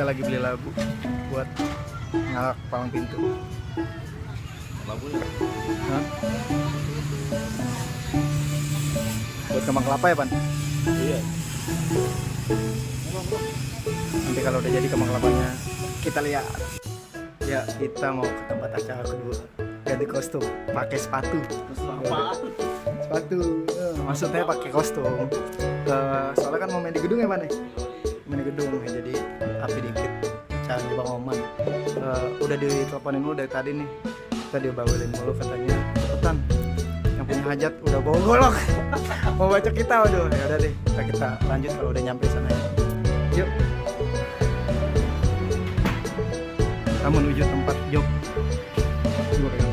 Kita lagi beli labu buat ngalak palang pintu. Labu ya? Hah? Buat kembang kelapa ya, Pan? Iya. Nanti kalau udah jadi kembang kelapanya kita lihat. Ya, kita mau ke tempat acara kedua. Ganti kostum, pakai sepatu. Sepatu. Maksudnya pakai kostum. Soalnya kan mau main di gedung ya, Pan? Main di gedung, ya, jadi api dikit. Caranya Bang Oman. Udah diteleponin dulu dari tadi nih. Kita dibawelin mulu katanya. Cepetan. Yang punya hajat udah bawa golok. Mau baca kita, waduh. Ya udah deh, kita lanjut kalau udah nyampe sana. Yuk. Kita menuju tempat job. Gua pegang.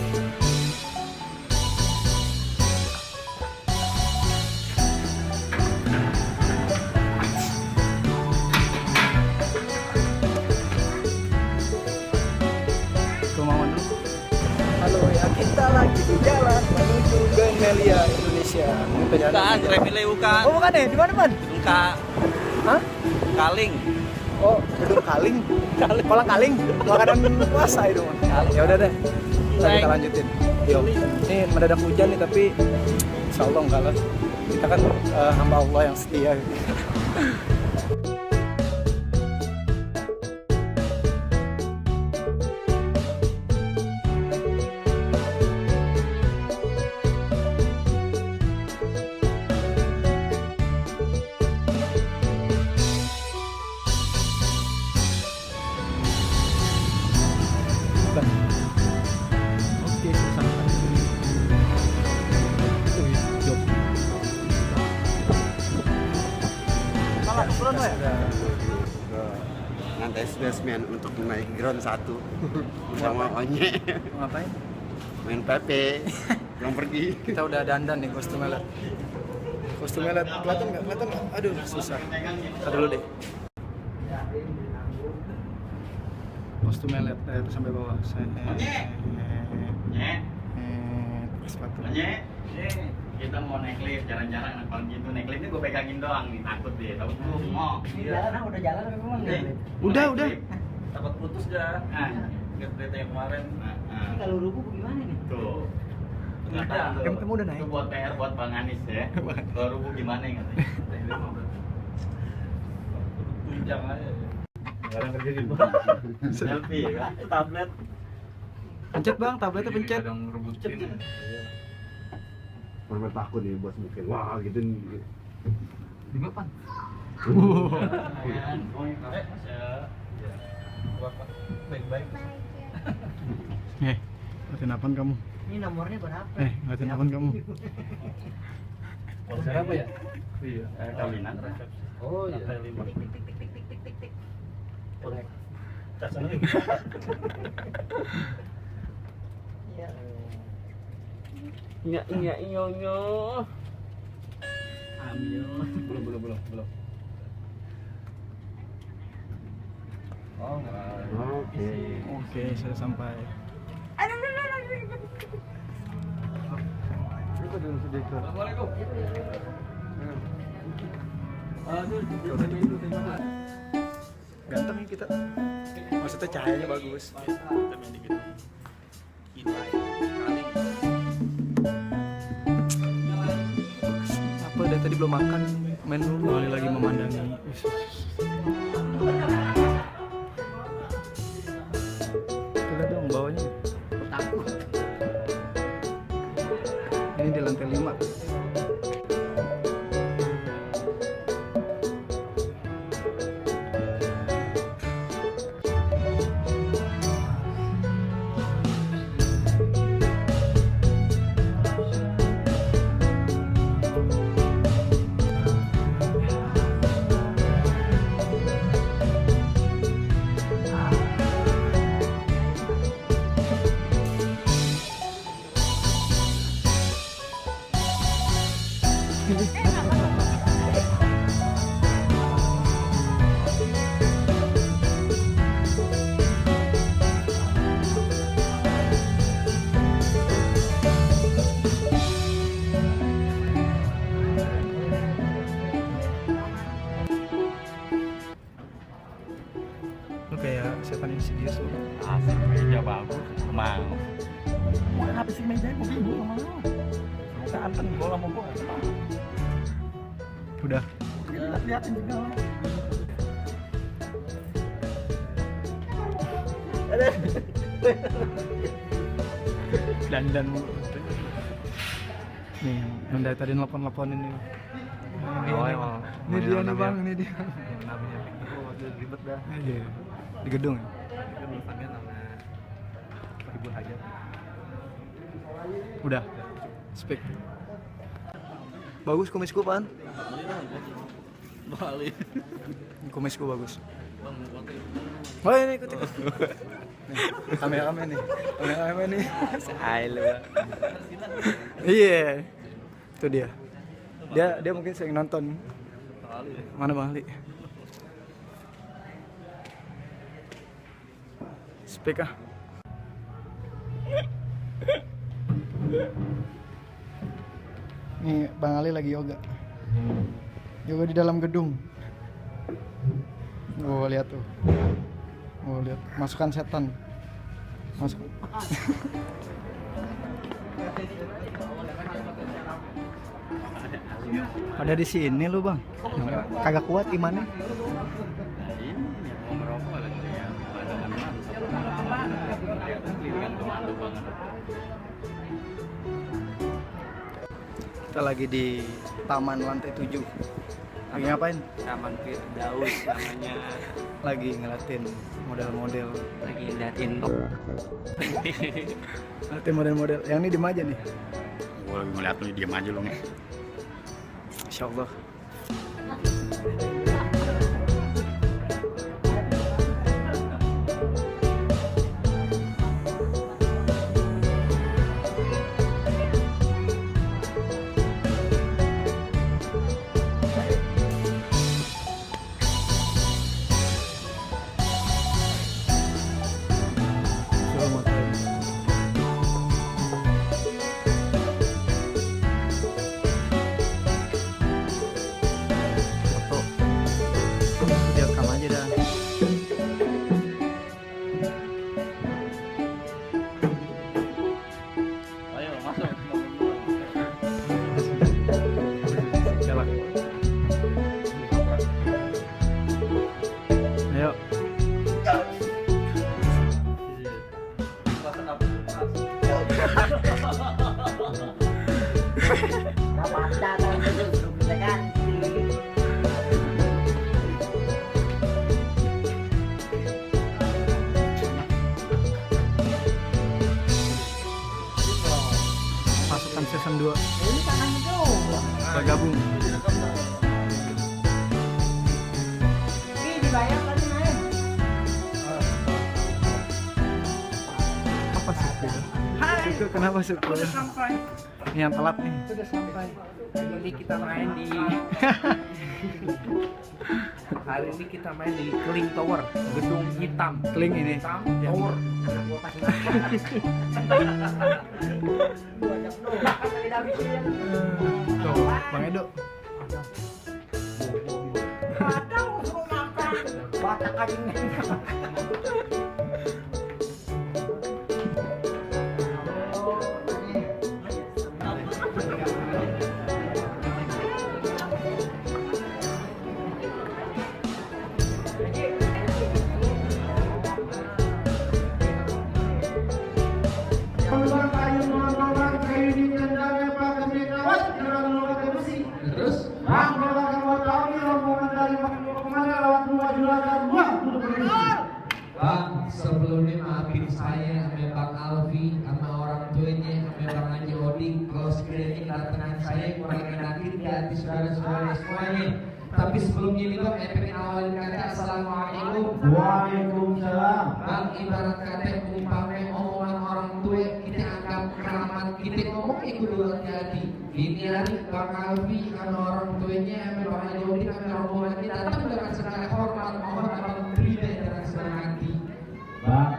Kemauan dulu. Halo ya, kita lagi di jalan menuju Ganmelia, Indonesia. Bukan, Remile bukan. Oh bukan ya, di mana Man? Gedung Hah? Kaling. Oh, gedung Kaling. Kolang Kaling. Makanan puasa itu Man. Ya udah deh. Kita lanjutin. Yuk. Ini mendadak hujan nih tapi insya Allah enggak lah. Kita kan hamba Allah yang setia. Oke, sampai. Job. Malah pulang ya? Lantai basement untuk naik ground 1 bersama Onye. Ngapain? Main PP. Belum pergi. Kita udah dandan nih kostumnya liat. Kostumnya liat, kelihatan nggak? Kelihatan nggak? Aduh susah. Kita dulu deh. Kostumnya liat sampai bawah. Sepatu. Kita mau naik lift, jarang-jarang anak paling gitu naik lift ini gue pegangin doang nih, takut deh, takut gue mau. Udah jalan memang Nih, Udah. Takut putus dah. Nah, Ingat berita yang kemarin. Kalau rubuh gimana nih? tuh. Udah. Kamu udah naik? Itu buat PR buat Bang Anis ya. Kalau rubuh gimana ya katanya? Tunjang aja. Sekarang kerja di bawah. Selfie kan? Tablet. Pencet bang, tabletnya pencet. Kadang rebutin. Bener takut nih bos mungkin. Wah gitu nih. Di depan. Baik-baik. Ngeliatin apaan kamu? Ini nomornya berapa? Ngeliatin apaan kamu? Konser apa ya? Iya. Kawinan. Oh iya. Iya. Iya. Ambil. Belum. Oh, Oke. Oke, sudah sampai. Assalamualaikum. Ganteng nih kita. Maksudnya cahayanya bagus. Kita main di gedung. Apa dari tadi belum makan? Main dulu lagi memandangi. Lihat dong bawahnya. Ini di lantai 5. setan Insidious lu. Asik meja bagus. Mau. Bukan habis meja gue bingung sama lu. Bukan anteng bola mau gua. Udah. Liatin juga. Dandan mulu. Nih, yang dari tadi nelpon-nelponin nih. Emang. Ini dia nih bang, ini dia. Namanya ribet dah. Iya. Di gedung ya? Itu nulisannya nama ribut aja. Udah. Speak. Bagus kumisku, Pan. Balik. Kumisku bagus. Bang, foto. Oh ini ikut. Nih, kameramen nih. Kameramen nih. Lu. Iya. Itu dia. Dia mungkin sering nonton. Kali ya. Mana Bang Ali? Speak ah. Nih Bang Ali lagi yoga. Yoga di dalam gedung. Oh lihat tuh. Oh lihat, masukan setan. Masuk. Ada di sini lu bang. Kagak kuat imannya. Ini mau merokok lagi ya. Badangan Kita lagi di taman lantai 7. Lagi ngapain? Taman Firdaus namanya. Lagi ngeliatin model-model. Lagi liatin. Ngeliatin model-model. Yang ini diem aja nih. Gua lagi ngeliat lu diam aja lu nih. Insya Allah. Direkam aja dah. Ayo masuk. Jalan. Ayo. Dapat datang terus bisa ganti. Pasukan season 2 Ini tangannya doang. bergabung. Ini dibayar tadi main. Apa sih itu? Itu kenapa sih? Sampai. Ini yang telat nih. Sudah sampai. Ini kita main di hari ini kita main di Kling Tower, gedung hitam. Kling ini. Hitam, Yang- tower. Gua kasih makan. Gua ajak dong. Makan tadi habisin. Tuh, Bang Edo. Ada suruh makan. Batak aja nih. Bang, sebelumnya maafin saya sama Bang Alfi, sama orang tuanya, sama Bang Haji Odi. Kalau sekiranya kedatangan saya kurang enakin di hati saudara-saudara semuanya. Tapi sebelumnya ini Bang, pengen awalin kata Assalamualaikum. Waalaikumsalam. Bang, ibarat kata umpamanya omongan orang tua kita anggap keramat, kita ngomong ikut dulu hati-hati. Ini hari Bang Alfi sama orang tuanya, sama Bang Haji Odi, sama rombongan kita datang dengan segala hormat, mohon abang beribadah dengan senang hati. Bang,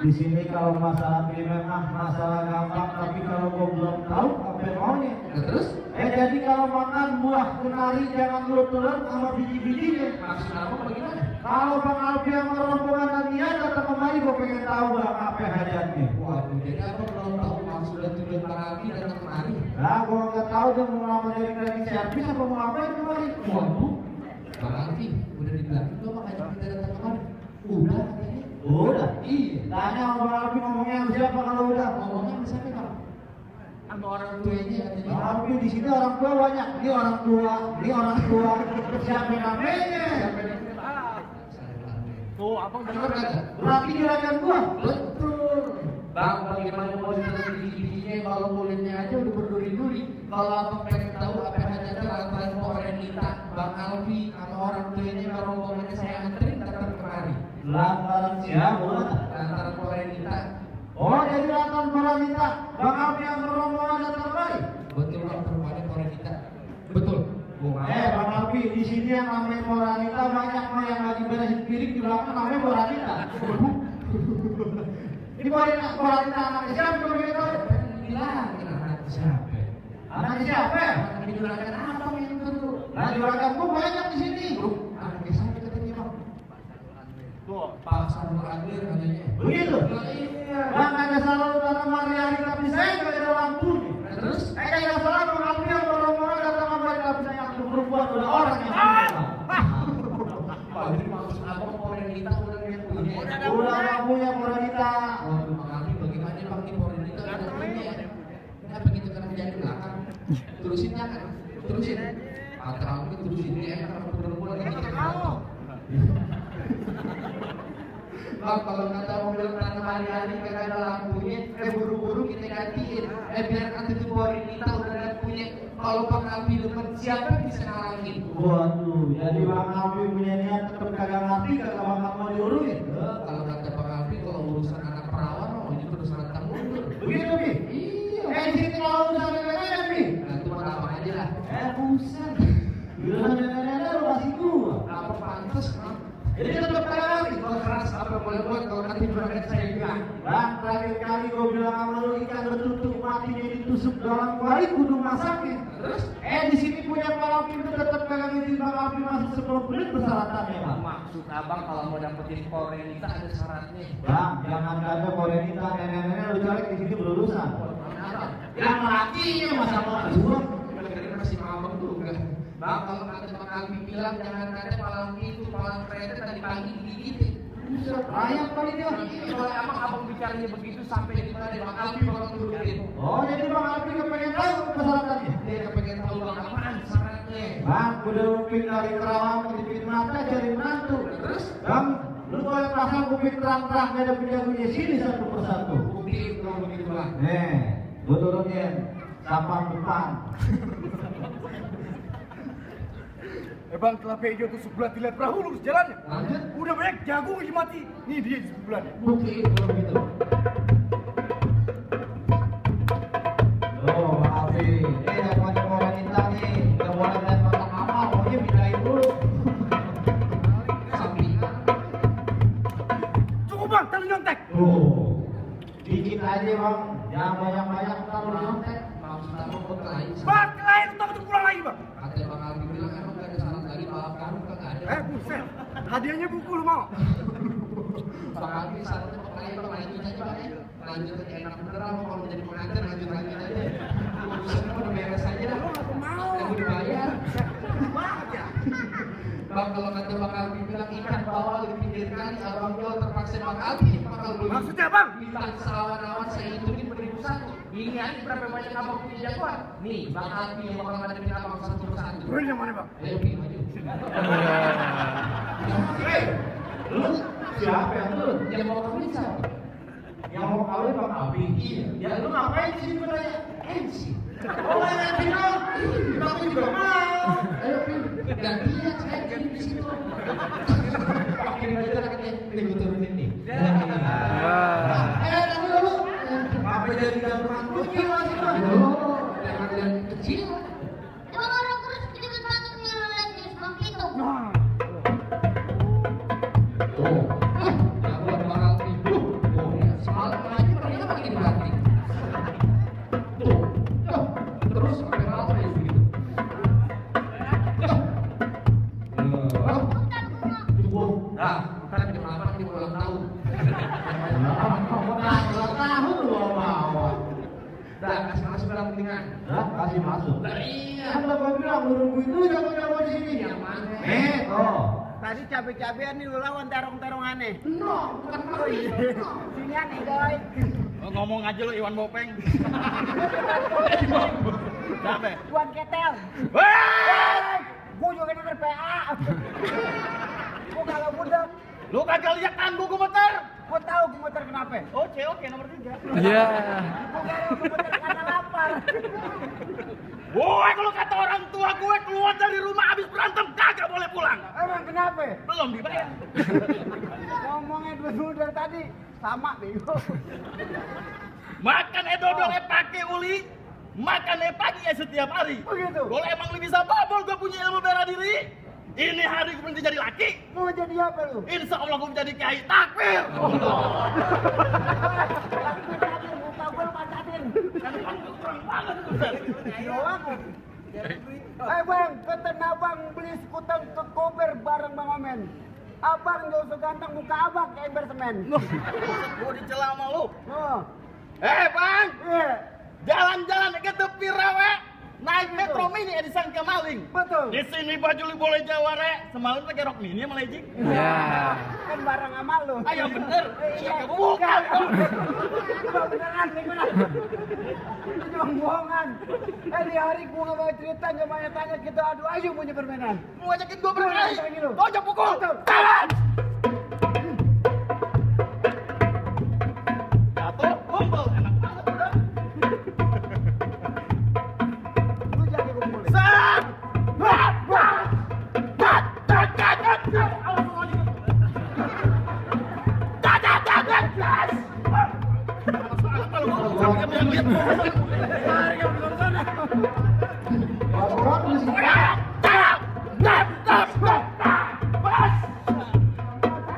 di sini kalau masalah memang masalah gampang, tapi kalau gua belum tahu apa yang maunya. Terus? Jadi kalau makan buah kenari jangan lu telan sama biji-bijinya. Maksud abang bagaimana? Kalau Bang Alfi sama rombongan lagi dia datang kemari, gue pengen tahu bang apa hajatnya. Waduh, jadi apa belum tahu maksud dan tujuan Bang Alfi datang kemari? Nah, gue nggak tahu dia mau ngelamar jadi cleaning service apa mau ngapain kemari. Waduh, Bang Alfi udah dibilang belum makanya kita datang kemari. Udah katanya. Udah. Iya. Tanya sama Bang Alfi ngomongnya sama siapa kalau udah. Ngomongnya sama siapa Bang? Sama orang tuanya katanya. Bang Alfi di sini orang tua banyak. Ini orang tua, ini orang tua. Siapa namanya? Tuh, abang Dengar dengar kagak? Berarti juragan gua. Betul. Bang, bagaimana mau biji-bijinya kalau kulitnya aja udah berduri-duri. Kalau abang pengen tahu apa hajatnya lantaran Porenita, Bang Alfi sama orang tuanya rombongannya saya anterin datang kemari. Lantaran siapa? Lantaran Porenita. Oh, jadi lantaran Porenita. Bang Alfi yang beromongan datang kemari. Betul Bang, perempuannya Porenita. Betul. Bang Alfi, di sini yang namanya Porenita banyak mah yang lagi beresin piring di belakang namanya Porenita. Ini Porenita anaknya siapa kalau begitu? Bilang anak siapa? Anaknya siapa? Anak juragan apa yang tentu? Nah, juragan gua banyak di sini. Anaknya siapa katanya Bang? tuh. Pasar Muradir katanya. Begitu? Nah, iya. Bang, ada salah lu tanam hari-hari tapi saya nggak ada lampu. Terus? Nggak salah Bang Alfi yang beromongan datang kemari tapi saya yang perempuan udah orang yang Pak, jadi maksud abang Porenita udah yang punya. udah nggak punya Porenita. Waduh, Bang Alfi bagaimana Bang ini Porenita udah punya. Kenapa kita kan jadi belakang? Terusin jangan. Terusin. Atau terusin ini enak kalau perempuan lagi kita mau. Bang, kalau kata mobil tanam hari-hari kagak ada lampunya, buru-buru kita gantiin. Biar kan itu Porenita udah ada punya. Kalau Bang Alfi demen siapa yang bisa ngalangin? Waduh, jadi Bang Alfi punya niat tetap kagak ngerti kagak bakal mau diurusin. Kalau kata Bang Alfi kalau urusan anak perawan, oh ini urusan anak mundur. Begitu, Bi? Iya. Di sini kalau urusan nenek-nenek, Bi. Nah, itu mah apa aja lah. Buset. Urusan nenek-nenek lu kasih gua. Apa pantas, Bang? Jadi tetap kagak ngerti. Kalau keras apa boleh buat kalau nanti juragan saya bilang. Bang, terakhir kali gua bilang sama lu ikan bertutup matinya ditusuk dalam kuali kudu masaknya. Terus? Di sini punya Bang Alfi itu tetap kagak ngizin Bang Alfi masuk sebelum menit persyaratannya, Bang. Maksud abang kalau mau dapetin Porenita ada syaratnya. Bang, jangan kata Porenita nenek-nenek lu colek di sini berurusan. Kenapa? Yang lakinya masa mau gua. Kira-kira masih ngambek juga. Bang, kalau kata Bang Alfi bilang jangan kata palang itu, palang kereta tadi pagi digigitin. Ayam kali dia. Kalau emang abang bicaranya begitu sampai di mana Bang Alfi bakal turutin. Oh, jadi Bang Alfi kepengen tahu persyaratannya. Dia kepengen tahu Bang apaan syaratnya. Bang, udah upin dari Kerawang ke Dipin Mata cari menantu. Terus? Bang, lu boleh pasang upin terang-terang beda punya sini satu persatu. Buktiin kalau begitu Bang. Nih, gua turunin sapang depan. Bang, kelapa hijau tuh sebelah dilihat perahu lurus jalannya. Lanjut. Udah banyak jagung lagi mati. Nih dia di sebelahnya. Buktiin kalau begitu. Oh, Bang Alfi, ini yang punya Porenita nih. Gak boleh lihat mata mama, maunya pindahin dulu. Sampingan. Cukup bang, tali nyontek. Dikit aja Bang, jangan banyak-banyak kalau nyontek. Maksud abang buat lain. Bang, lain utang itu pulang lagi bang. Kata Bang Alfi bilang emang gak ada syarat lagi maaf kamu kagak ada. Buset. Hadiahnya buku lu mau. Bang Alfi syaratnya mau lain Bang lanjut aja Bang ya. Lanjut aja enak bener Bang kalau menjadi pengantin lanjut aja. Urusannya udah beres aja dah. Mau. Yang udah dibayar. Banget ya. Bang kalau kata Bang Alfi bilang ikan bawal di pinggir kali abang jual terpaksa Bang Alfi bakal beli. Maksudnya bang? Bintang sawan-awan saya hitungin 1.001. Ini aja berapa banyak abang punya jagoan? Nih Bang Alfi yang bakal ngadepin abang satu persatu. Bro yang mana bang? Ayo Pi maju. Hei, lu siapa yang lu? Yang mau kawin siapa? Yang mau kawin Bang Alfi? Iya. Ya lu ngapain di sini benarnya? MC. Oh, nggak final. Aku juga mau. Ayo Pi, gantian saya jadi di situ. Pakai baju rakyatnya, ini gue turunin nih. Tapi lu apa jadi gantungan kunci masih Bang? Oh, jangan yang kecil. Emang orang kurus gede banget nyuruh jenis bang itu. Tuh, jagoan Bang Alfi. Tuh, ya semalam aja mereka makin berarti. Tuh, terus sampai malam kayak begitu. Bukan bunga. Itu gua Nah, bukan kenapa di ulang tahun. Ulang tahun lu mau. Dah, kasih masuk dalam mendingan. Dah, kasih masuk. Lah iya. Kan bapak bilang nunggu itu jago-jago di sini. Yang mana? Oh. Tadi cabe-cabean nih lu lawan terong-terong aneh. No, bukan kali. Sini aneh, guys. Ngomong aja lu Iwan Bopeng. Siapa? Tuan Ketel. Weh! Gua juga denger PA. Gua kalau budak, Lu kagak lihat kan gua gemeter? gua tahu gemeter kenapa. Oh, oke nomor 3. Iya. Gua kalau gemeter karena lapar. Gue kalau kata orang tua gue keluar dari rumah habis berantem kagak boleh pulang. Emang kenapa? Belum dibayar. Ngomongnya dulu dari tadi sama bego. Makan dodol pakai uli, makan pagi setiap hari. Begitu. Kalau emang lu bisa babol gue punya ilmu bela diri. Ini hari gue berhenti jadi laki. Mau jadi apa lu? Insya Allah gue menjadi kiai takbir. Muka gue pancatin. Kurang banget Ustaz. Doang. Bang, peten abang beli skuter untuk kober bareng Bang Omen. Abang gak usah ganteng, muka abang kayak ember semen. Gue dicela sama lu. Oh, Bang, iya, jalan-jalan ke tepi rawa. Naik metro mini disangka maling. betul. Di sini baju lu boleh jaware. Semalam pakai rok mini sama lejing. Iya. Kan bareng sama lu. Ayo bener. Iya, Bukan. Cuma beneran, nih bener. Itu cuma bohongan. Di hari gua gak mau cerita, gak banyak tanya, kita adu aja punya permainan. Lu ajakin gua berkelahi. Bener, Kau aja pukul. Betul. Jalan. Jatuh, kumpul. Enak banget udah. Lu jadi gua mulai. Set. Bat, bat. Bat, bat, bat, bat. Dat, dat, dat, dat, dat. Apa lu? Sampai yang lihat. Orang di sini. Tap, tap, tap, tap, tap. Bas.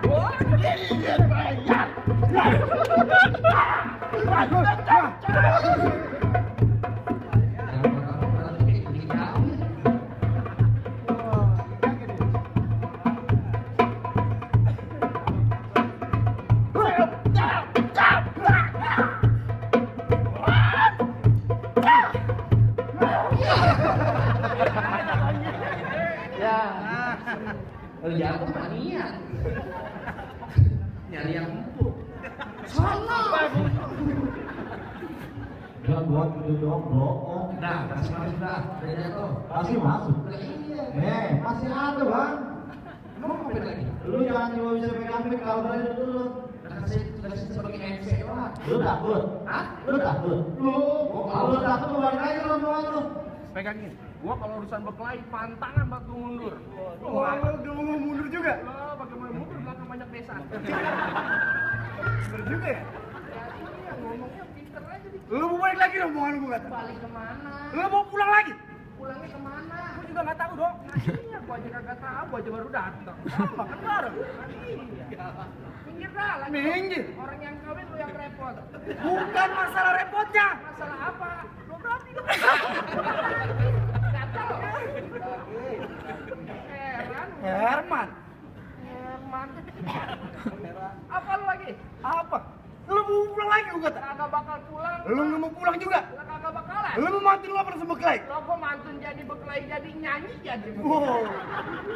Wah, iya bayar. Lu jatuh mania. Nyari yang empuk. Sono. Gak buat gitu dong, bohong. Nah, kasih masuk dah. Udah jatuh. Kasih masuk. Lah iya. Masih ada bang. Mau ngapain lagi? Lu jangan cuma bisa pegang mic kalau berani dulu. Kasih sebagai MC doang. Lu takut? Hah? Lu takut? Kalau lu takut lu balik aja rombongan lu. Pegangin. Gua kalau urusan berkelahi pantangan batu mundur. Wah, lu mau mundur juga? Lah, bagaimana mundur belakang banyak desa. Bener juga ya? Iya, ngomongnya pinter aja di. Lu mau balik lagi dong, omongan lu kata. Balik kemana? Lu mau pulang lagi? Pulangnya kemana? Gua juga nggak tahu dong. Nah, iya, gua aja kagak tahu, gua aja baru datang. Sama kan bareng. Iya. Minggir dah lagi. Minggir? Orang yang kawin lu yang repot. Bukan masalah repotnya. Masalah apa? Lu berani lu. Gatel. Heran. Herman. Herman. Apa lu lagi? Apa? Lu mau pulang lagi lu kata? Kagak bakal pulang. Lu nggak mau pulang juga? Lah kagak bakalan. Lu mau mati lu apa sama Clay? Lo gua mantun jadi berkelahi jadi nyanyi jadi. Wow,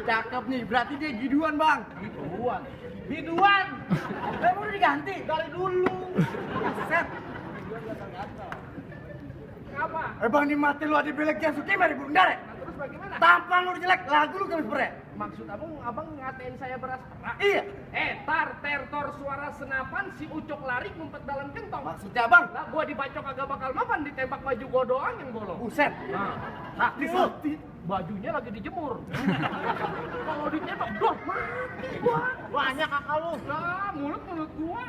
cakep nih. Berarti dia giduan bang. Biduan. Biduan. Udah diganti. Dari dulu. Set. Apa? Bang di mati lu ada belek yang suki mari burung dare. Nah, terus bagaimana? Tampang lu jelek, lagu lu kamis pere. Maksud abang ngatain saya beras perak? Iya. Tertor suara senapan si Ucok lari ngumpet dalam kentong. Maksudnya bang? Lah gua dibacok agak bakal mapan ditembak baju gua doang yang bolong. Buset. Nah, taktis lu. Bajunya lagi dijemur. Kalau ditembak, doh mati gua. Banyak kakak lu. Lah, mulut gua.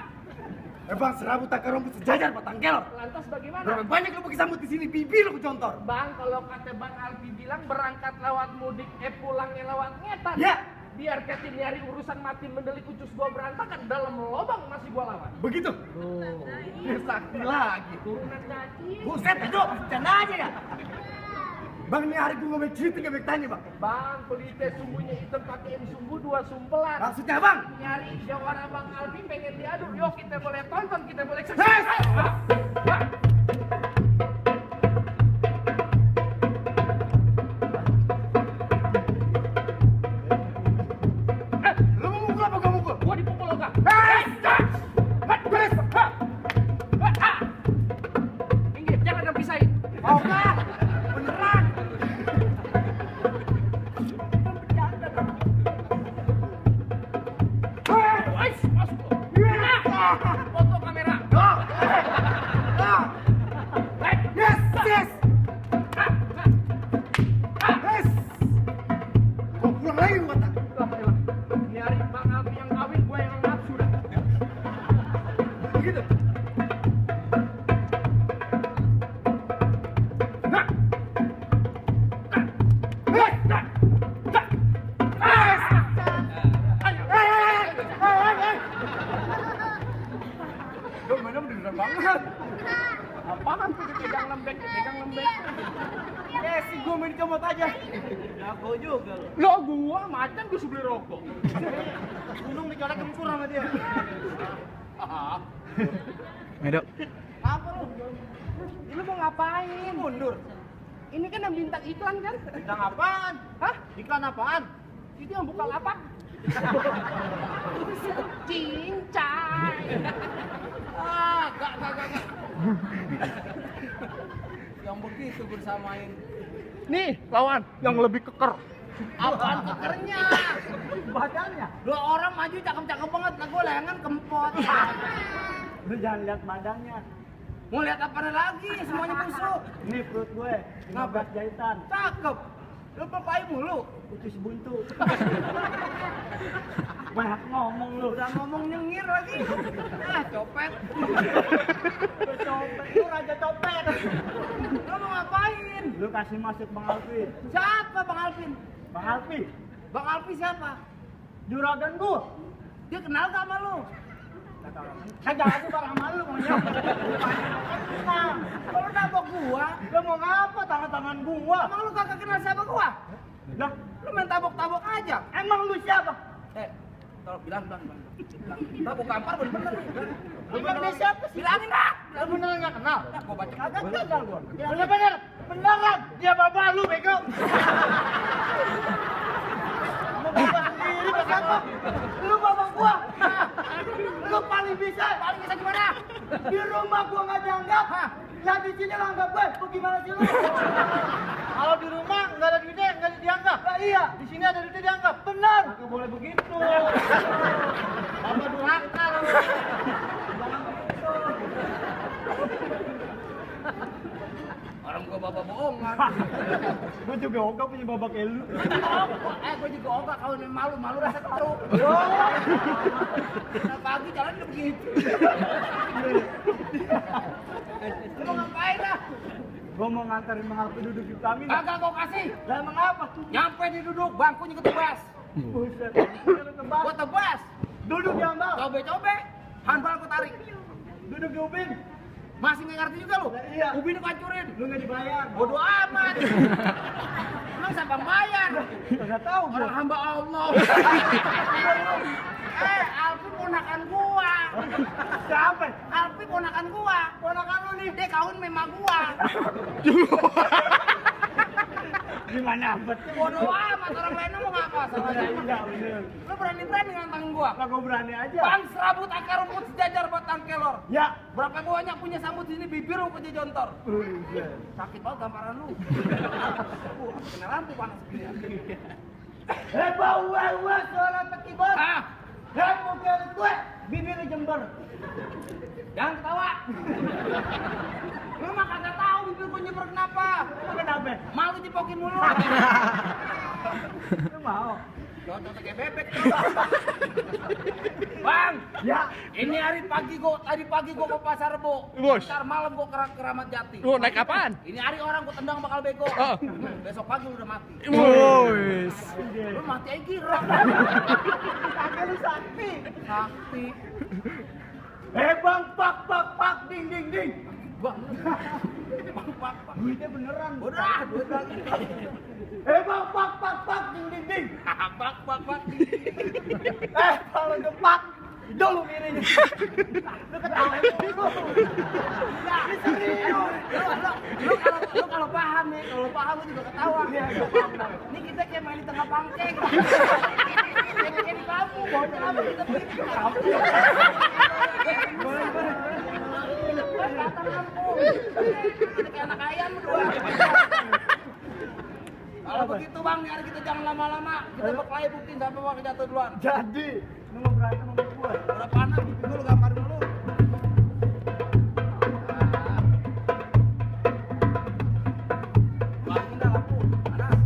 Bang serabut takar rumput sejajar patang kelor. Lantas bagaimana? Berapa banyak lu pakai sambut di sini, pipi lu kecontor. Bang, kalau kata Bang Alfi bilang berangkat lewat mudik, pulangnya lewat ngetan. Ya. Biar Keti nyari urusan mati mendelik ucus gua berantakan dalam lubang masih gua lawan. Begitu. Tuh, Dia sakti lagi. turunan cacing. Buset itu, bercanda aja ya. Bang, ini hari gue ngomong cerita ke tanya bang. Bang, pelite sumbunya hitam pakein sumbu 2 sumbelan. Maksudnya bang? Nyari jawara Bang Alfi pengen diadu. Yuk kita boleh tonton, kita boleh Lu mau mukul apa gue mukul? Gua dipukul lo kak. Minggir, jangan ada pisahin. Mau kah? Beneran? Wais, masuk lo. Foto kamera. Yes, yes. Yes. Kok pulang lagi gua tak? Ini hari Bang Alfi yang kawin, gue yang nafsu dah. Begitu. Lu mana beneran banget. Apaan tuh pegang lembek, pegang lembek. Si gue main comot aja. Jago juga lu. Lo gua macan gue beli rokok. Gunung dicolek kempur sama dia. Medo. Apa lu? Ini mau ngapain? Mundur. Ini kan yang bintang iklan kan? Bintang apaan? Hah? Iklan apaan? Itu yang buka lapak. Cincai. Gak. Yang begitu bersamain. Nih, lawan yang lebih keker. Apaan kekernya? Badannya. Dua orang maju cakep-cakep banget, lah gue lengan kempot. Lu jangan lihat badannya. Mau lihat apa lagi? Semuanya busuk. Ini perut gue, 15 jahitan. Cakep. Lu pakai mulu. Utus buntu. Banyak ngomong lu. Udah ngomong nyengir lagi. Copet. Copet, lu raja copet. Lu mau ngapain? Lu kasih masuk Bang Alvin. Siapa Bang Alvin? Bang Alvin, Bang Alvin siapa? juragan gua. Dia kenal gak sama lu? Kagak ada barang sama lu maunya. Kalau nabok gua, Lu mau ngapa tangan-tangan gua? emang lu kagak kenal siapa gua? Lah, Lu main tabok-tabok aja. emang lu siapa? Tolong bilang. Tabok kampar bener-bener. Emang dia siapa sih? Bilangin dah. Lu bener nggak kenal? Gua baca Kagak kenal gua. Bener-bener, beneran. Dia bapak lu bego. Mau bapak sendiri ke siapa? Lu bapak gua. Lu paling bisa. Paling bisa gimana? Di rumah gua nggak dianggap. Lah di sini lu anggap gue. Bagaimana sih lu? Kalau di rumah nggak ada duitnya nggak dianggap. Lah iya. Di sini ada duitnya dianggap. Benar. Nggak boleh begitu. Bapak durhaka lu. Orang gua bapak bohongan. Gue juga ogah punya babak elu. Gua juga ogah kalau malu rasa keteruk. Nah, pagi jalan udah begitu. Lu mau ngapain dah? Gue mau nganterin Bang Alfi duduk di pelaminan. Kagak gua kasih. Lah emang apa? Nyampe di duduk, bangkunya ketebas. Buset. Gua tebas. Duduk di ambal. Cobe-cobe, handbal gua tarik. Duduk di ubin. Masih nggak ngerti juga lu? Lah iya. Ubin gua hancurin. Lu nggak dibayar. Bodoh amat. Lu siapa yang bayar? Nggak tahu gue. Orang hamba Allah. Alfi ponakan gua. Siapa? Alfi ponakan gua. Ponakan lu nih. Dia kawin memang gua. Gimana abet? Bodoh amat, orang lain ngomong apa? Salahnya. Enggak bener. Lu berani-berani nantangin gua. Kagak berani aja. Bang serabut akar rumput sejajar batang kelor. Ya. Berapa banyak punya sambut di sini bibir lu kerja jontor. Buset. Sakit banget gambaran lu. Kena lampu panas begini. Bau suara peti bos. Ah, Dan mobil gue bibir di Jember. jangan ketawa. Lu mah kagak tahu bibir gua nyeber kenapa. Emang kenapa? Malu dipokin mulu. Lu mau? Cocok kayak bebek. Bang, Ya. ini tadi pagi gua ke pasar Rebo. Bos. Ntar malam gua ke Keramat Jati. Lu naik apaan? Ini hari orang gua tendang bakal bego. Oh. Besok pagi lu udah mati. Woi. Lu mati aja kira. Kagak lu sakti. Sakti. Bang, pak, ding. Bang, Duitnya beneran. Udah, duit lagi. Pak, ding ding ding. Bak. Kalau gepak, dulu miring. Lu ketawa dulu. Ini serius. Lu kalau paham nih, kalau paham lu juga ketawa. Ini kita kayak main di tengah pangkeng. Kayak di kampung, bawa apa kita pergi ke kampung. Datang kampung. Kayak anak ayam berdua. Kalau begitu bang, hari kita jangan lama-lama. Kita berkelahi buktiin sampai mau jatuh duluan. Jadi, lu mau berantem sama gua. Udah panas, pipi gue lu gambar dulu. Bangin dah lampu, panas.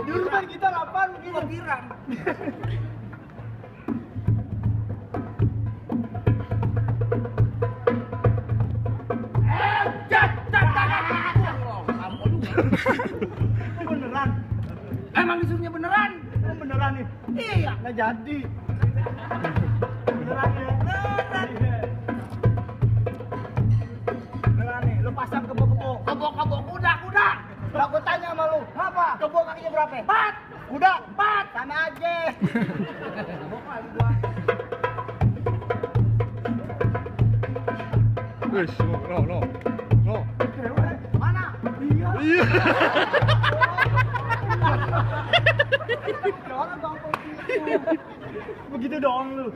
Dulu kan kita 8 begini. Girang. Beneran. Emang disuruhnya beneran? Beneran nih. Iya. Nggak jadi. Beneran ya. Beneran nih. Lu pasang kebo-kebo. Kebok kuda. Lah gua tanya sama lu. Apa? Kebo kakinya berapa? 4. Kuda 4. Sama aja. Kebok lagi gua. Mana? Iya. Orang gampang gitu. Begitu doang lu.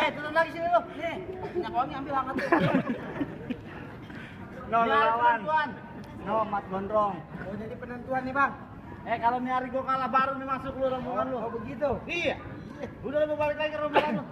Turun lagi sini lu. Nih, minyak wangi ambil angkat tuh. No, Ini hari lawan. penentuan. No, Mat Gondrong. Oh, jadi penentuan nih, Bang. Kalau nih hari gua kalah baru nih masuk lu rombongan lu. Oh, begitu. Iya. Udah lu balik lagi ke rombongan lu.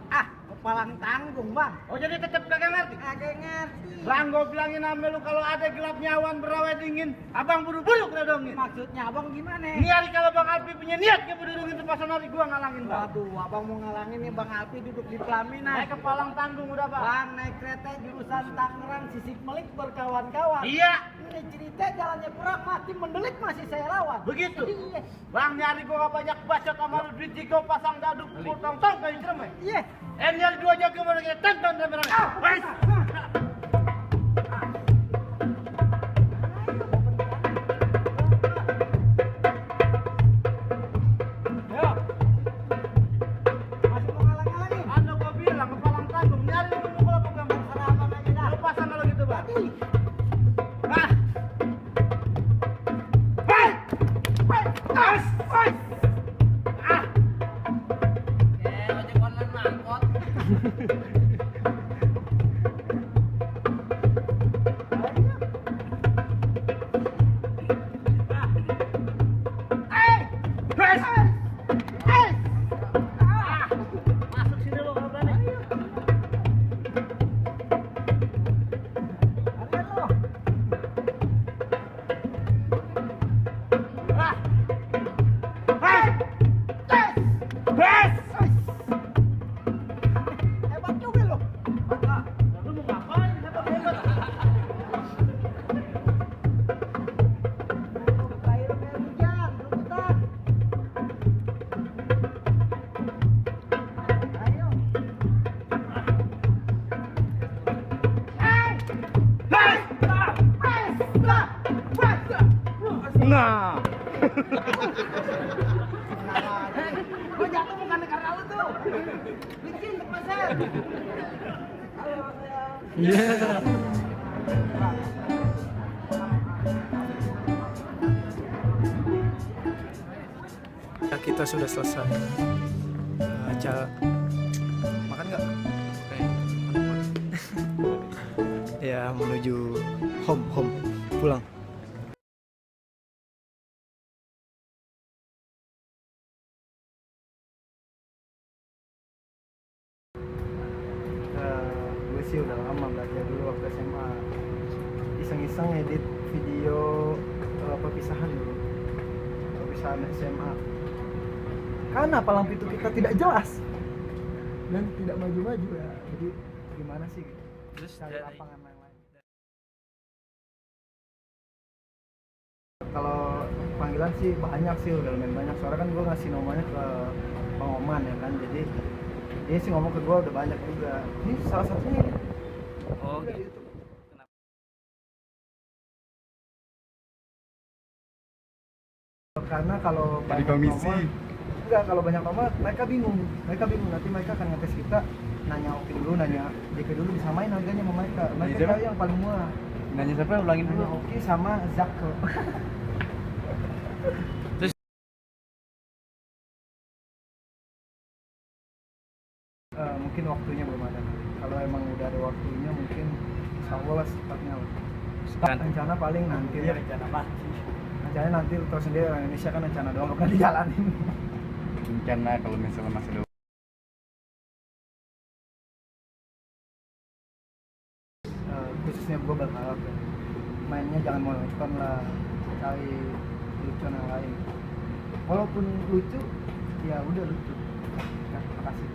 Kepalang tanggung, Bang. Oh jadi tetap kagak ngerti? Kagak ngerti. Bang gua bilangin sama lu kalau ada gelapnya awan berawet dingin, abang buru-buru kedodongin. Maksudnya abang gimana? Ini hari kalau Bang Alpi punya niat kedodongin tempat hari gua ngalangin Bang. Waduh, abang mau ngalangin nih Bang Alpi duduk di pelaminan. Naik ke Palang Tanggung udah Bang. Bang naik kereta jurusan Tangerang Sisik Melik berkawan-kawan. Iya. Ini cerita jalannya kurang mati mendelik masih saya lawan. Begitu. Iya. Bang ini hari gua gak banyak bacot sama lu duit jiko pasang dadu pukul tong-tong kayak jerem. Iya. Ini hari 2 jago mana kita tonton rame-rame. Wes. Masih mau ngalang-ngalangin. Anda gua bilang ke Palang Tanggung, nyari lu mau kalau pegang Serah abang aja dah. lu pasang kalau gitu Bang. Ah. Ojek online mangkot. Masuk sini lu kalau berani. Harian lo. Hebat juga lo. Lu mau ngapain? Hebat-hebat. Air kayak hujan, rebutan. Ayo. Nah, Gue jatuh bukan karena lu tuh. Licin kepleset. Halo, sayang. ya, kita sudah selesai. Acara makan nggak? Ya menuju home pulang. Gue sih udah lama belajar dulu waktu SMA, iseng-iseng edit video perpisahan dulu, perpisahan SMA, karena palang pintu kita tidak jelas dan tidak maju-maju ya, jadi gimana sih terus cari lapangan lain-lain. Kalau panggilan sih banyak sih, udah lumayan banyak. Soalnya kan gue ngasih nomornya ke Bang Oman ya kan, jadi dia sih ngomong ke gue udah banyak juga. Ini salah satunya ini. Oh Udah, gitu. YouTube. Karena kalau banyak nomor, enggak, kalau banyak nomor mereka bingung nanti mereka akan ngetes kita, nanya Oki dulu, nanya JP dulu, disamain harganya sama mereka tahu yang paling murah. Nanya siapa? Ulangin Nanya dulu. Oki sama Zako. Terus Mungkin waktunya belum ada. Kalau emang udah ada waktunya mungkin insya Allah lah secepatnya lah. Rencana paling nanti lah. Rencana nanti terus sendiri, orang Indonesia kan rencana doang bukan dijalanin. rencana kalau misalnya masih ada Khususnya gue berharap ya, mainnya jangan monoton lah, cari lucuan yang lain. Walaupun lucu, ya udah lucu. Ya, makasih.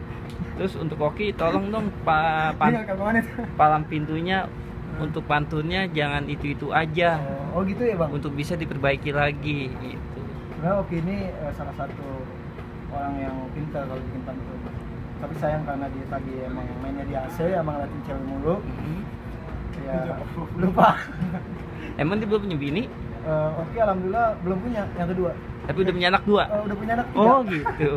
Terus untuk Oki tolong dong Ini kayak mana tuh? palang pintunya untuk pantunnya jangan itu aja. Oh gitu ya bang? Untuk bisa diperbaiki lagi gitu. Sebenarnya Oki ini salah satu orang yang pintar kalau bikin pantun. Tapi sayang karena dia tadi emang mainnya di AC, emang ngeliatin cewek mulu. Ya lupa. Emang dia belum punya bini? Oki alhamdulillah belum punya yang kedua. Tapi udah punya anak 2? Udah punya anak 3. Oh gitu.